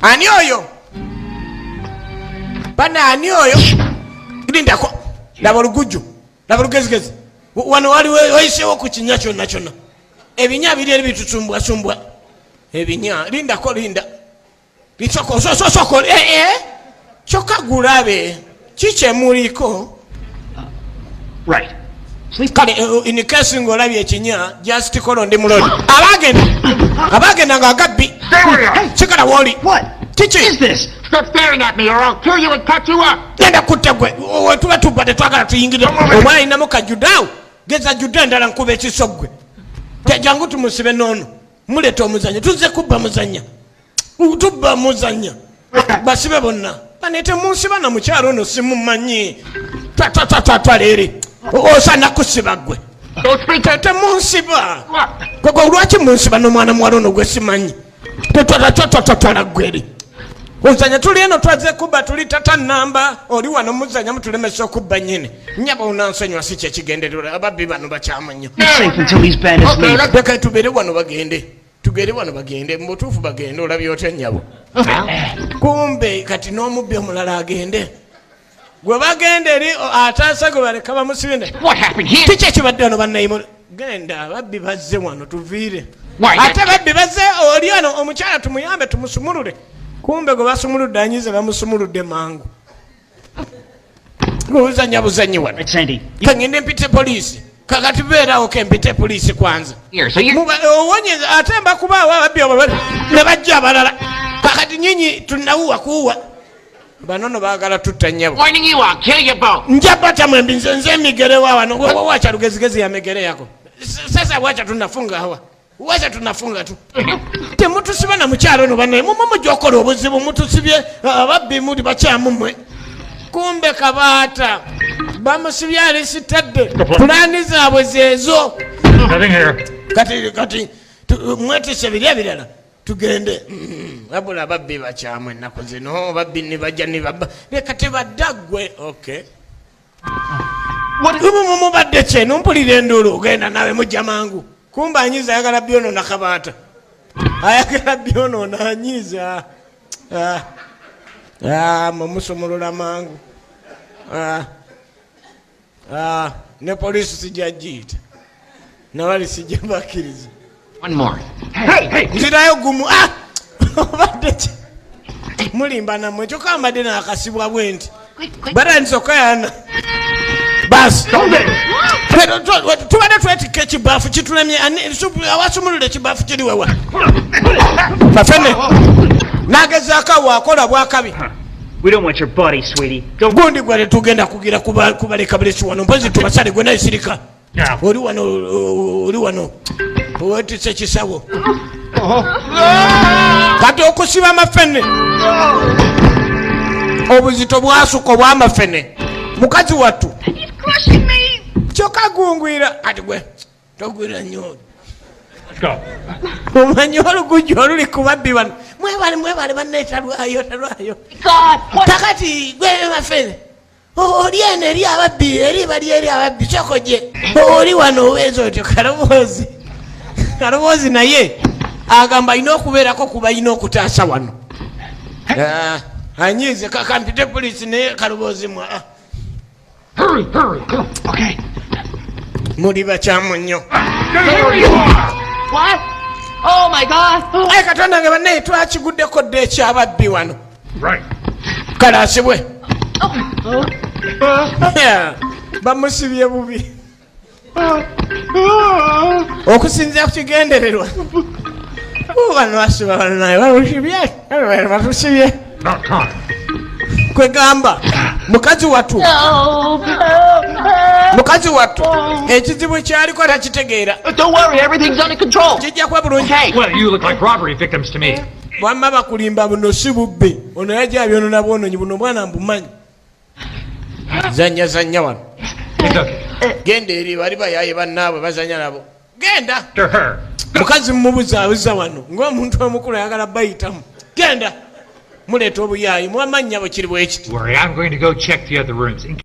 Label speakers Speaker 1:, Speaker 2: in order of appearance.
Speaker 1: Ani oyo bana? Ani oyo? Lindako, laba olugujju, laba olugezigezi. Wano waliwo wayiseewo ku kinya kyonna kyonna, ebinya biri eri bitusumbwasumbwa ebinya. Lindako, linda, lisoko sosoko kyokka gulabe kikyemuliko.
Speaker 2: Right. Sleep.
Speaker 1: Kale in case ng'olabye ekinya, just call. Ndi mulodi abagenda abagenda nga agabbi.
Speaker 3: Stay where you are.
Speaker 1: Sigala wooli.
Speaker 2: What
Speaker 1: Kiki?
Speaker 2: is this?
Speaker 3: Stop staring at me or I'll kill you and cut you up.
Speaker 1: Genda kutta gwe. Wetuba tubba tetwagala tuyingire. Omwana alinamu kajudaawo, geza juda endala nkuba ekiso gwe. Jangu tumusibe noono. Muleeta omuzanya, tuzze kubba muzanya, tubba muzanya. Basibe bonna banete munsiba na mukyalo ono simumanyi. Twatwatwatwala eri, osana kusiba gwe.
Speaker 3: Don't speak to
Speaker 1: Temunsiba.
Speaker 3: Up.
Speaker 1: Gwe lwaki munsiba n'omwana muwala ono gwe simanyi? Tetwatwatwatwala gwe eri ozanya. Tuli eno twaze kubba, tuli tata namba oli wano muzanya, mutulemesa okubba nyini. Nyaba onansonyiwa, si kyekigendererwa. Ababbi bano bakyamu nnyo.
Speaker 2: Be safe until these bandits
Speaker 3: Okay,
Speaker 2: leave.
Speaker 3: let's
Speaker 1: Leka tubeere wano bagende, tugende wano bagende mubutuufu bagende. Olabye otya nnyabo? Kumbe kati n'omubbi omulala agende gwe bagenda eri ataasa gwe baleka bamusibye.
Speaker 3: What happened here?
Speaker 1: Kiki ekibadde wano bannayimu? Genda, ababbi bazze wano, tuviire.
Speaker 3: Why,
Speaker 1: Ate babbi bazze, oli wano omukyala tumuyambe tumusumulule. Kumbe gwe basumuludde anyize, bamusumuludde mangu. Buzanya buzanyi wano.
Speaker 2: Right, Sandy. You
Speaker 1: Kangende mpite poliisi. Kakati beerawo kempite poliisi kwanza.
Speaker 3: Here, so you
Speaker 1: Owonyeza ate mbakubaawo ababbi abo ne bajja abalala. Kakati nyinyi tunawuwa kuwa banono baagala tutta nnyabo.
Speaker 3: Warning you, I'll kill you both.
Speaker 1: Nja bata mwembi, nze nze emigerewa wano. Wacha lugezigezi ya migere yako. Sasa wacha tunafunga hawa, wacha tunafunga tu. Temutusiba na mukyalo ono bannaye, mumwe mujja okukola obuzibu. Mutusibye ababbi, muli bakyamu mmwe. Kumbe kabaata bamusibye alisitadde pulaani zaabwe zeezo.
Speaker 4: Nothing here.
Speaker 1: Kati mwetise biri ebirala tugende. Wabula babbi bakyamu ennaku zino, babbi ne bajja ne babba. Leka tebadda ggwe, okay. Mubadde kyeno mpulira enduulu, ogenda nawe mujja mangu. Kumbe anyiza, ayagala byonoona. Kabaata ayagala byonoona, anyiza. Ah. Ah, mwemusumulula mangu. Ah. Ah, ne poliisi sijja giyita, nabali sijja bakkiriza.
Speaker 3: One more. Hey, hey!
Speaker 1: Nzirayo gumu. Ah! Obadde ki? Mulimba nammwe, kyokka mbadde nakasibwa bwe nti batandise okayana basi. Tubadde twetikka ekibaafu kitulemye. Awasumulula ekibaafu kiri wewa bafene nagezaako awo akola bwakabi.
Speaker 2: We don't want your body, sweetie. Don't.
Speaker 1: Gundi gwe tetugenda kugira kubaleka bulesi wano, mpozi tubasale. Gwe naye sirika.
Speaker 4: Now.
Speaker 1: Oli wano, oli wano wetise ekisawo. Kati okusiba amafene, obuzito bwasuka obwamafene mukazi wattu.
Speaker 5: He's crushing me!
Speaker 1: Kyokka gungwira. Kati gwe togwira nnyo.
Speaker 4: Let's go.
Speaker 1: Omanyi olugujju oluli ku babbi bano? Mwebale, mwebale bannaye, talwayo, talwayo.
Speaker 5: God, what?
Speaker 1: Kakati gwe mafene oli eno eri ababbi, eri bali eri ababbi sokoje oli wano obeeza otyo. Kaloboozi, kaloboozi naye agamba alina okubeerako kuba alina okutaasa wano. Ah, anyiize kakampite poliisi naye kaloboozi mwa ah.
Speaker 3: Hurry, hurry, come on.
Speaker 2: Okay.
Speaker 1: Muli bakyamu nnyo.
Speaker 3: There you are!
Speaker 5: What? Oh my God! Oh.
Speaker 1: Aye Katonda nge bannaye, twakiguddeko dda ekyababbi wano.
Speaker 4: Right.
Speaker 1: Kale asibwe. Yeah, bamusibye bubi okusinzira ku kigendererwa. Bano basiba bano naye bamusibye, batusibye.
Speaker 4: About time.
Speaker 1: Kwegamba mukazi wattu, mukazi wattu ekizibu kyaliko takitegeera.
Speaker 5: Don't worry, everything's under control.
Speaker 1: Kijja kuba bulungi.
Speaker 5: Okay.
Speaker 4: Well, you look like robbery victims to me.
Speaker 1: Wamma bakulimba, buno si bubbi. Ono yajja abyonona bwononyi. Buno bwana mbumanyi. Zanya zanya wano.
Speaker 4: It's okay.
Speaker 1: Genda eri bali bayaye bannaabwe bazanya nabo, genda.
Speaker 4: To her.
Speaker 1: Mukazi mumubuzaabuza wano ng'omuntu omukulu ayagala bayitamu. Genda, muleeta obuyaayi mwamanya bwe kiri bwekiti.
Speaker 4: Worry, I'm going to go check the other rooms in